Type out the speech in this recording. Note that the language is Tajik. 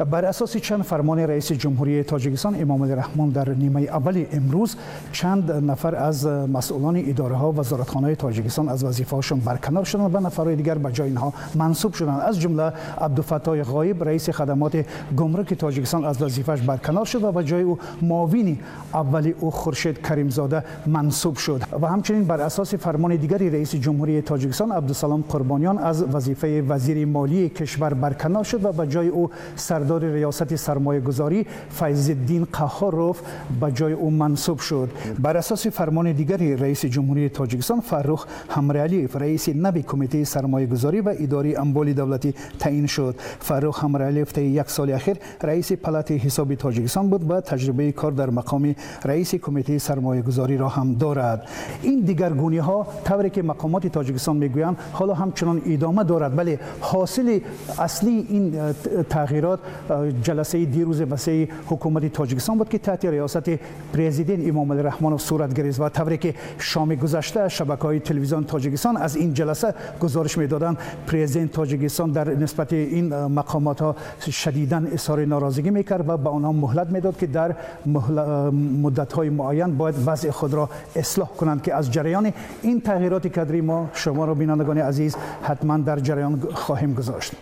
Бар асоси чанд фармони раиси ҷумҳурии Тоҷикистон Эмомалӣ Раҳмон дар нимаи аввали имрӯз чанд нафар аз масъулони идораҳо ва вазоратхонаҳои Тоҷикистон аз вазифаҳошон барканор шуданд ва нафарҳои дигар ба ҷои инҳо мансуб шуданд. Аз ҷумла Абдуфаттоҳи Ғоиб, раиси хадамоти гумруки Тоҷикистон, аз вазифааш барканор шуд ва ба ҷои ӯ муовини аввали ӯ Хуршед Каримзода мансуб шуд. Ва ҳамчунин бар асоси фармони дигари раиси ҷумҳурии Тоҷикистон Абдусалом Қурбониён аз вазифаи вазири молии кишвар барканор шуд ва ба ҷои ӯ сардори риёсати сармоягузорӣ Файзиддин Қаҳҳоров ба ҷои ӯ мансуб шуд. Бар асоси фармони дигари раиси ҷумҳурии Тоҷикистон Фаррух Ҳамраалиев раиси нави кумитаи сармоягузорӣ ва идораи амволи давлатӣ таъин шуд. Фаррух Ҳамраалиев таи як соли ахир раиси палатаи ҳисоби Тоҷикистон буд ва таҷрибаи кор дар мақоми раиси кумитаи сармоягузориро ҳам дорад. Ин дигаргуниҳо тавре ки мақомоти Тоҷикистон мегӯянд, ҳоло ҳамчунон идома дорад, вале ҳосили аслии ин тағйирот ҷаласаи дирӯзи васеи ҳукумати Тоҷикистон буд, ки таҳти риёсати президент Эмомалӣ Раҳмонов сурат гирифт. Ва тавре ки шоми гузашта шабакаҳои телевизиони Тоҷикистон аз ин ҷаласа гузориш медоданд, президент Тоҷикистон дар нисбати ин мақомотҳо шадидан изҳори норозигӣ мекард ва ба онҳо муҳлат медод, ки дар муддатҳои муайян бояд вазъи худро ислоҳ кунанд, ки аз ҷараёни ин тағйироти кадрӣ мо шуморо, бинандагони азиз, ҳатман дар ҷараён хоҳем гузошт.